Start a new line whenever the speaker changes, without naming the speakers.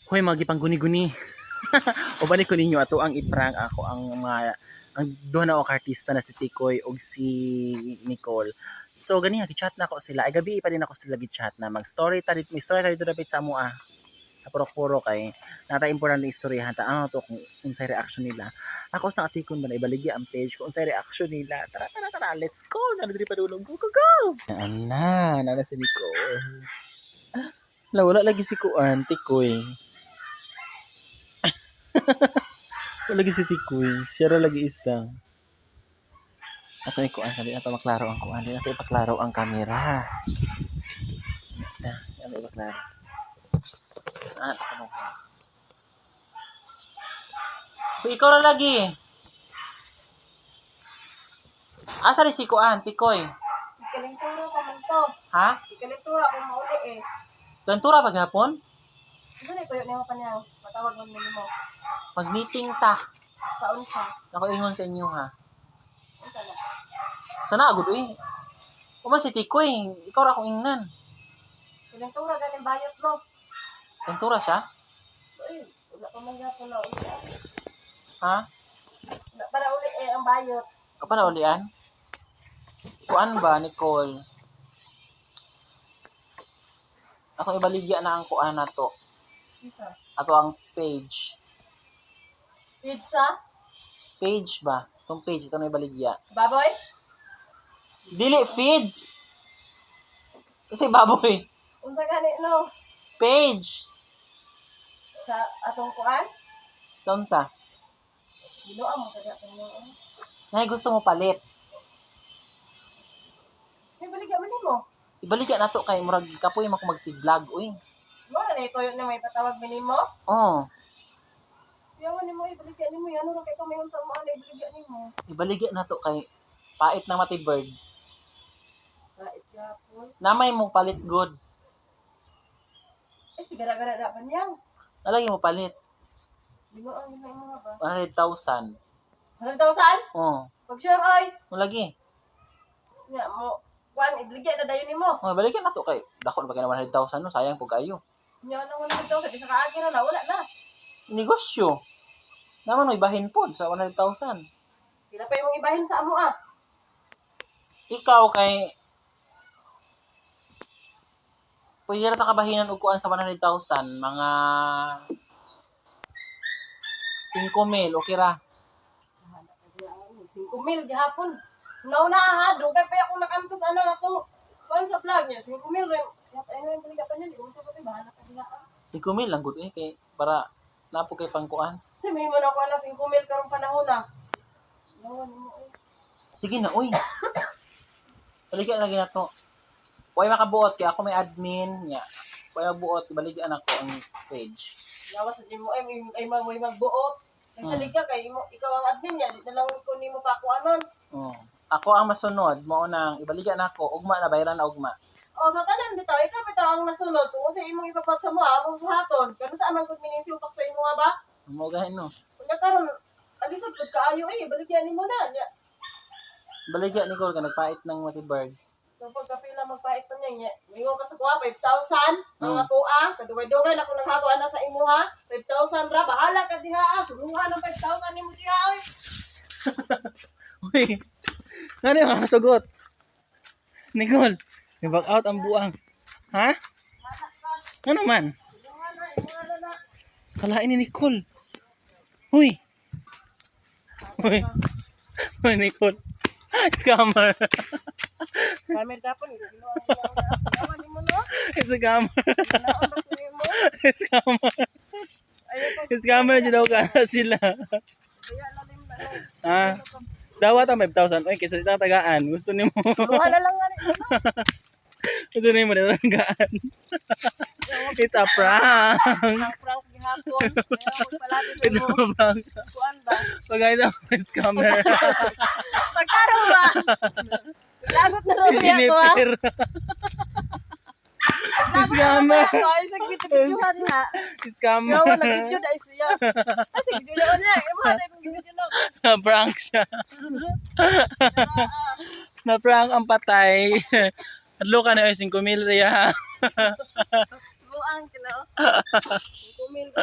Hoy, mga gipang guni-guni. Uban ko ninyo ato ang i-prank ako ang mga ang duha na ako ka artista na si Tikoy ug si Nicole. So gani nga gi-chat na ako sila. Ay gabi pa din ako sila gi-chat na mag-story ta dito, may story ta dito dapit sa amo ah. Sa purok-purok kay nata importante istoryahan ta ano to kung unsay reaction nila. Ako sa atikon ba na ibaligya ang page kung unsay reaction nila. Tara, tara, tara, let's go. Na diri padulong. Go, go, go. Ana, nana si Nicole. Wala, wala lagi si Kuan, Tikoy. Wala lagi si Tikoy. Siya ra lagi isa. Ato ay kuan, sabi nato maklaro ang kuan. Di nato ipaklaro ang kamera. Na, di nato ipaklaro. Ah, ano ko. Uy, ikaw ra lagi. Asa rin si Kuan, Tikoy?
Ikalintura pa man to.
Ha?
Ikalintura kung mauli eh.
Gantura ba gihapon?
Ano na ituyo nimo pa niya? Matawag man nimo.
Mag-meeting ta.
Sa unsa?
Ako ingon sa inyo ha.
Unsa na?
Sana agad eh. Uma si Tikoy, ikaw ra akong ingnan.
Ikalintura ganing bayot mo.
Gantura siya?
Uy, wala pa man gyapon na uli.
Ha?
Wala pa na uli eh ang bayot.
Ka pa naulian? Kuan ba, Nicole? Ako ibaligya na ang kuan na to.
Isa.
Ato ang page.
Pizza?
Page ba? Itong page, ito na ibaligya.
Baboy?
Dili, feeds! Kasi baboy.
Unsa gani no?
Page!
Sa atong kuan?
Sa unsa?
Ginuang mo kada mo.
Nay, gusto mo palit.
Ay, baligya man nimo.
Ibaligya na to kay murag kapoy man ko magsi-vlog, uy.
Mo na ituyo na may patawag man nimo.
Oh,
Kaya man nimo ibaligya nimo yan ano kay kumingon sa mo ano ibaligya nimo.
Ibaligya na to kay pait na mati bird.
Pait gyapon.
Namay mo palit good.
Eh sigara-gara ra pa niyang.
Nalagi mo palit.
Ginuang nimo imo ba?
100,000.
100,000?
Oh,
Pag sure oy.
mo lagi.
Nya mo kuan ibligya na dayon nimo.
Oh, balikan na to kay dako na ba kay na 100,000 no, sayang pug kayo.
Nya na 100,000 bisa kaagi na na wala na.
Negosyo. Naman mo ibahin pod sa 100,000.
Pila pa imong ibahin sa amo ah.
Ikaw kay pwede ra ta kabahinan og kuan sa 100,000, mga 5 mil, okay ra.
5 mil gihapon. Nauna ha, dugay pa akong nakantos ano atong kuan sa vlog niya 5 mil rin. Yata ano yung baliga pa niya, di ko sa pati bahala ka diha. Ah.
5 mil lang gud eh kay para napo kay pangkuan.
Kasi may mo na kuan ng 5 mil karong panahon ah. Nawa nimo eh.
Sige na, uy. Baligyan lagi na to. Huwag makabuot kay ako may admin niya. Huwag mabuot, baligyan ako ang page.
Lawas sa nimo ay ay may magbuot. Kay sa liga kay imo ikaw ang admin niya, di na lang ko nimo pa kuanon.
Oh. Ako ang masunod, mao nang ibaligyan ako, ugma na bayran na ugma.
O sa tanan bitaw, ikaw bitaw ang nasunod. Kung sa imong ipapak sa mo, among buhaton. Pero sa amang gud mining siupak sa imo nga ba?
Mo gahin no.
Kunya karon alisod pud kaayo eh, baligyan nimo na. Nya,
Baligyan Nicole ka nagpait ng Mati Birds.
kapag kapila magpait pa niya, nya. Mingon ka sa kuha, 5,000. Ang ako ah, kaduway-dugay na kung naghago na sa imo ha. 5,000 ra, bahala ka diha ah. Suluhan ang 5,000 nimo diha oy.
Uy. Ngano yung kasugot? Nicole, ni-back out ang buang. Ha? Ano man?
Suluhan na, imo na na.
Kalain ni Nicole. Uy. Uy. Uy, Nicole. Scammer.
Scammer gapon, ginawa nimo no.
It's a scammer.
Ginawa ba nimo?
Scammer.
Ayaw pa,
Scammer jud daw ka na sila.
kaya lalim na.
Ha? Dawat ang 5,000. Uy, kaysa tatagaan. Gusto nimo.
Suluhan na lang nga nimo.
Gusto nimo na tatagaan. It's a prank.
Ang prank gihapon. Ayaw magpalabi sa
It's a
imo.
prank.
Kuan ba?
Pagkain ako ng scammer.
Pagkaroon ba? Lagot na raw siya ko ah.
Sinipir. Scammer.
Ako ay sa video ha.
Scammer.
Yawa nag-video na siya. Ay sige video niya. Imo na kung video no.
Na-prank siya. Na-prank ang patay. Adlo ka na 5 mil riya.
Buang kina. 5,000.